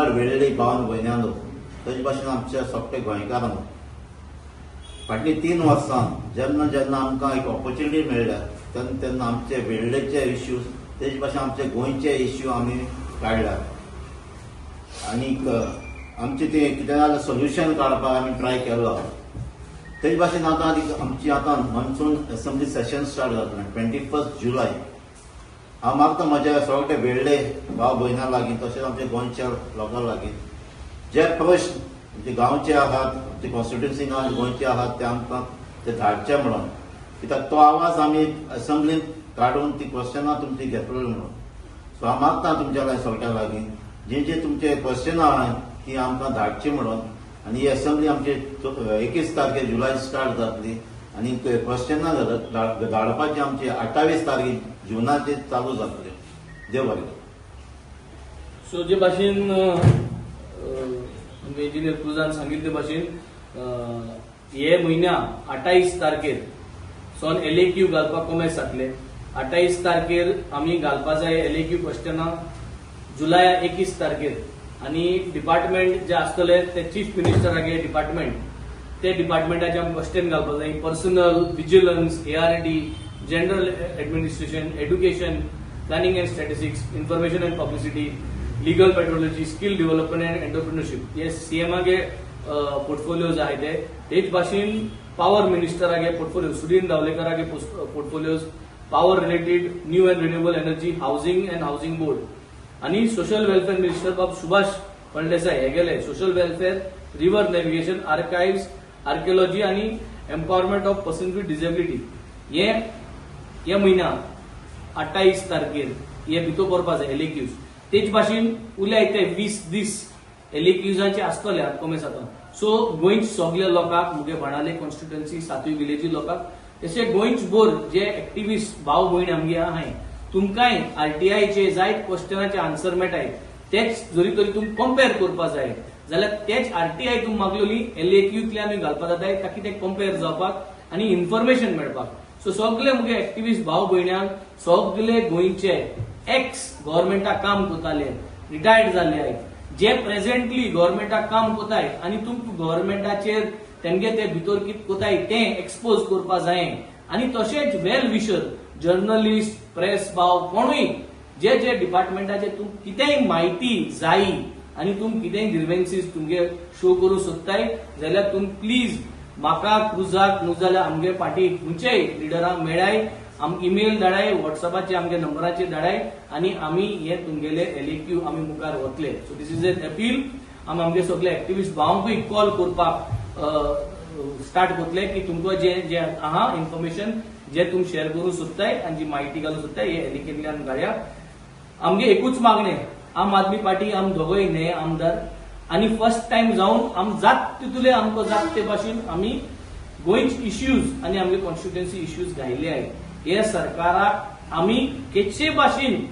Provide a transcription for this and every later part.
मुगाळ वेळ्ळी भावन भयणांनो, तशे भाशेन आमच्या सगळे गोंयकारांक, फाटलीं 3 वर्सां जेन्ना जेन्ना आमकां एक ऑपॉर्च्युनिटी मेळ्ळ्या तेन्ना तेन्ना आमचे वेळ्ळेचे इश्यूज, तेजे भाशेन आमचे गोंयचे इश्यू आमी काडल्या आनीक आमचे ते कितें जाल्यार सोल्युशन काडपाक आमी ट्राय केलो. तेज भाशेन आतां आमची आतां मॉन्सून असेंब्ली सेशन स्टार्ट जातलें 21 जुलय. हांव मागता म्हज्या सगळे वेळ्ळे भाव भयणां लागीं, तशेंच आमच्या गोंयच्या लोकां लागीं, जे प्रश्न आमचे गांवचे आहात, आमचे कॉन्स्टिट्युन्सी गोंयचे आहात, ते आमकां ते धाडचे म्हणून, कित्याक तो आवाज आमी असेंब्लींत काडून ती क्वेश्चनां तुमची घेतली म्हणून. सो हांव मागता तुमच्या लागीं, सगळ्यां लागीं, जे जे तुमचे क्वेश्चनां आहात ती आमकां धाडची म्हणून. आनी ही असेंब्ली आमची 21 तारखे जुलय स्टार्ट जातली आनी क्वेश्चनां धाडपाची आमची 28 तारखे जुनाचे चालू जातले. देव बरें करूं. सो जे भाशेन इंजिनियर क्रुजान सांगितले भाशेन, हे म्हयन्या 28 तारखेर सोन एलएक्यू घालपाक कोमेस जातले. 28 तारखेर आमी घालपा जाय एलएक्यू क्वेश्चनां जुलय 21 तारखेर. आनी डिपार्टमेंट जे आसतले ते चीफ मिनिस्टरागे डिपार्टमेंट, ते डिपार्टमेंटाचे आमी क्वेश्चन घालपाक जाय: Personnel, Vigilance, ARD, General Administration, Education, Planning and Statistics, Information and Publicity, Legal Metrology, Skill Development and Entrepreneurship. हे सीएमागे पोर्टफोलिओज आहे ते. तेच भाशेन पावर मिनिस्टरागे पोर्टफोलिओ, सुदीन दावलेकरागे portfolios, Power related, New and Renewable Energy, Housing and Housing Board. आणि social welfare minister बाब सुभाष फळदेसाय हे गेले Social Welfare, River Navigation, Archives, Archaeology आणि Empowerment of Person with Disability. हे हे म्हयन्या 28 तारखेर हे भितर करपा जाय एलएक्यूज. तेच भाशेन उरल्याय ते 20 दीस एलएक्यूजाचे आसतले कमेस आतां. सो गोंयच सगल्या लोकांक, मुगे बाणाले कॉन्स्टिट्युएन्सी सातूय विलेजी लोकांक, तशें गोंयच भर जे एक्टिविस्ट भाव भयण आमगे आहाय, तुमकांय आरटीआयचे जायत क्वेश्चनाचे आन्सर मेळटाय. तेच जरी तरी तुमी कंपेर करपा जाय जाल्यार तेच आरटीआय तुमी मागलेली एलएक्यूतल्यानूय घालपा जाताय, ताकी ते कंपेर जावपाक आनी इन्फॉर्मेशन मेळपाक. सो सगळे मुगे एक्टिविस्ट भाव भयण्यांक, सगळे गोंयचे एक्स गव्हर्मेंटाक काम करताले, रिटायर्ड जाल्ले आहेत, जे प्रेझेंटली गव्हर्मेंटाक काम कोताय आनी तुमकां गव्हर्मेंटाचेर तेमगे ते भितर कितें कोताय तें एक्सपोज करपा जाय, आनी तशेंच वेल विशर, जर्नलिस्ट, प्रेस भाव कोणूय, जे जे डिपार्टमेंटाचे तुमकां कितेंय म्हायती जायी आनी तुम कितेंय ग्रिवेन्सीस तुमगे शो करूंक सोदताय जाल्यार तुम प्लीज म्हाका, क्रुजाक, न्हू जाल्यार आमगे पार्टी खंयच्याय लिडरांक मेळाय, आम इमेल धाडाय, वॉट्सॅपाचेर आमगे नंबराचेर धाडाय आनी आमी हे तुमगेले एलएक्यू आमी मुखार वतले. So this is an appeal. आमी आमगे सगळे एक्टिविस्ट भावांकूय कॉल करपाक स्टार्ट करतले की तुमकां जे जे आहा इन्फॉर्मेशन जे तुम शेअर करूंक सोदताय आनी जी म्हायती घालूंक सोदताय, हे एलएक्यूतल्यान घालया. आमगे एकूच मागणें, आम आदमी पार्टी आम दोगोय न्हय आमदार आनी फर्स्ट टायम जावन आम जात तितूले आमकां जात ते भाशेन आमी गोंयचे इश्यूज आनी आमगे कॉन्स्टिट्युएन्सी इश्यूज घायले आहेत. हे सरकाराक आमी केचे भाशेन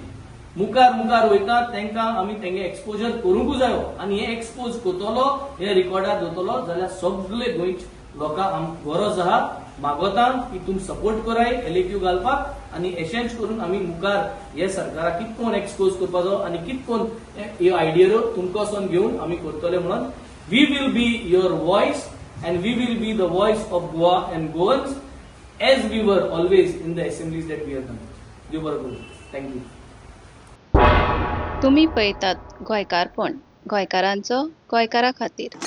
मुखार मुखार वयता, तांकां आमी तेंगे एक्सपोजर करूंकूच जायो. आनी हे एक्सपोज करतलो, हे रिकॉर्डार दवरतलो जाल्यार सगळे गोंयचे लोकांक आम गरज आहा. मागोता की तुम सपोर्ट कराय एलएक्यू घालपाक आनी एशेंच करून आमी मुखार हे सरकाराक कित कोण एक्सपोज करपाचो आनी कित कोण ह्यो आयडियो तुमकां वचोन घेवन आमी करतले म्हणून. We will be your voice and we will be the voice of Goa and Goans, as we were always in the assemblies that we have done. देव बरो करूं. Thank you. तुमी पळयतात गोंयकारपण, गोंयकारांचो गोंयकारा खातीर.